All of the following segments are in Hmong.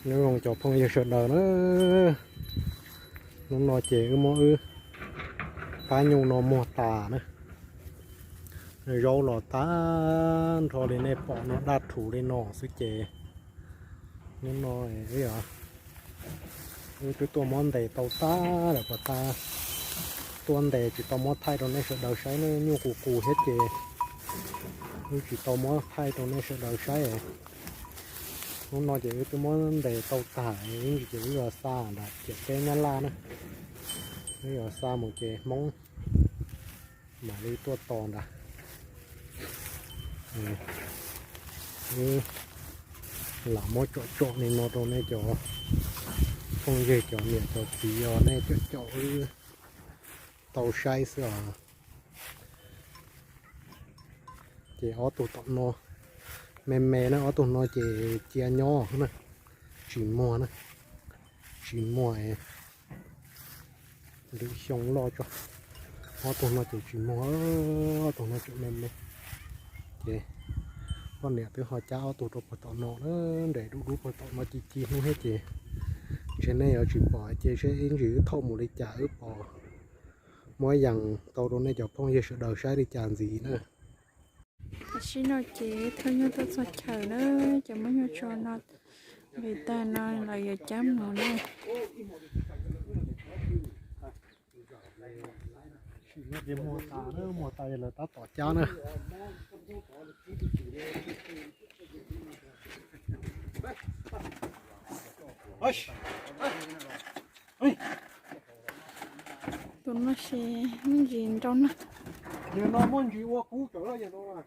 Nyob zoo cov phooj ywg sawv daws na, hnub no ces wb muab wb qab nyuj no muag tas na. Zaub los tag nrho li nej pom no, daj rhuv li no xwb ces hnub no wb twb tuaj muab ntes tau tag lawm puas tag. Tuaj ntes tsis tau muab thaij rau nej sawv daws saib na, nyuj qus qus thiab ces wb tsis tau muab thaij rau nej sawv daws saib. Hnub no ces wb twb muab ntes tau tag, ib ntsis ces wb yuav xa nram ciam teb Nyab Laj na. Wb yuav xa mus ces Hmoob mam li tuaj tos nrad. Wb lam muab tsom tsom li no rau nej cov phooj ywg, cov niam cov txiv, yog nej cov caum wb tau saib xwb os. Ces ob tug tom no me me na, ob tug no ces cia nyob na, tsis muag na, tsis muag, lwm xyoo loj tso. Ob tug no ces tsis muag, ob tug no tseem me me. Ces poj niam twb ho cab ob tug rau puag tom no na, nres dub dub puag tom no ci ci hnub thiab ces ntshe nej yuav tsis pom, ces seb ib ntsis wb thauj mus li cas wb pom muab yees tau rau nej cov phooj ywg sawv daws saib li cas ntxiv na. Tam sim no ces thauj nyuj tuaj txog chaw na, ces muab nyuj tso no, vim tag no lawv yuav cab mus na. Sim no ces muag tas na, muag tas lawv tab tom cab na. Tus no ces muaj ntsis nrau no. Yog no muaj ntsis ua kub cawv lawm yog no.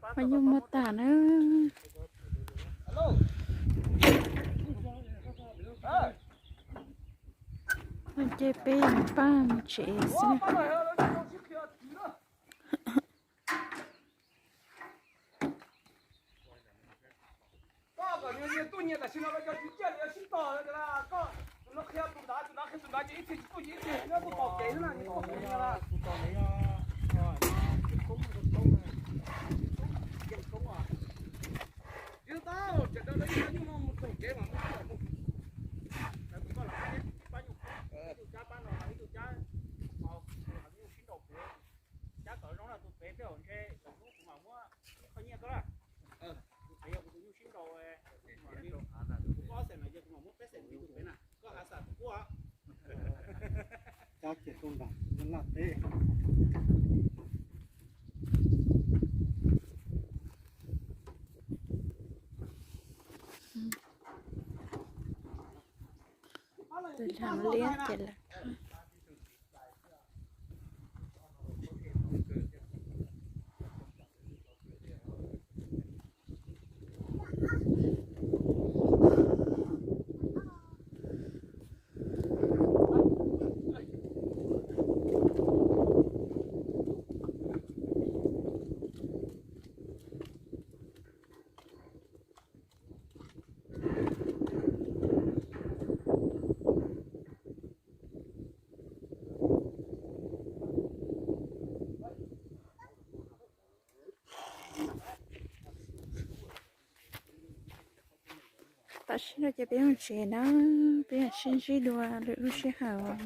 Pab nyuj muag tas na. Ces peb pab mus tsev xwb. Koj kom nyias tuaj nyias tam sim no cov tsis ciaj li sib tog, koj tus no qhia tus ntawd, tus ntawd qhia tus ntawd ces ib txhia tsis tuaj ces ib txhia nyob tuaj tos kev xwb na, nyias tuaj tos nyias na. Tsis tau, tseem rau lawv ib qho nyuj no mus koom kev mas muaj mus. Lawv kuj koj los pab nyuj, ib tug cab pab no, ib tug cab, nyuj sib nraus pem, cab kom zoo na, tus pem tej zaum ntshe lwm hnub kuv mam muab ib qho nyiaj koj na. Tus pem yog kuv tus nyuj sib nraus, kuv ob xees no yog kuv mam muab peb xees rau tus pem na, koj ha xas kuv pub. Cab kiag tuaj nram Nyab Laj teb. Tus lam liab ces lawv Tam sim no ces peb mus tsev na, peb mam sib ntsib dua lwm lub sij hawm.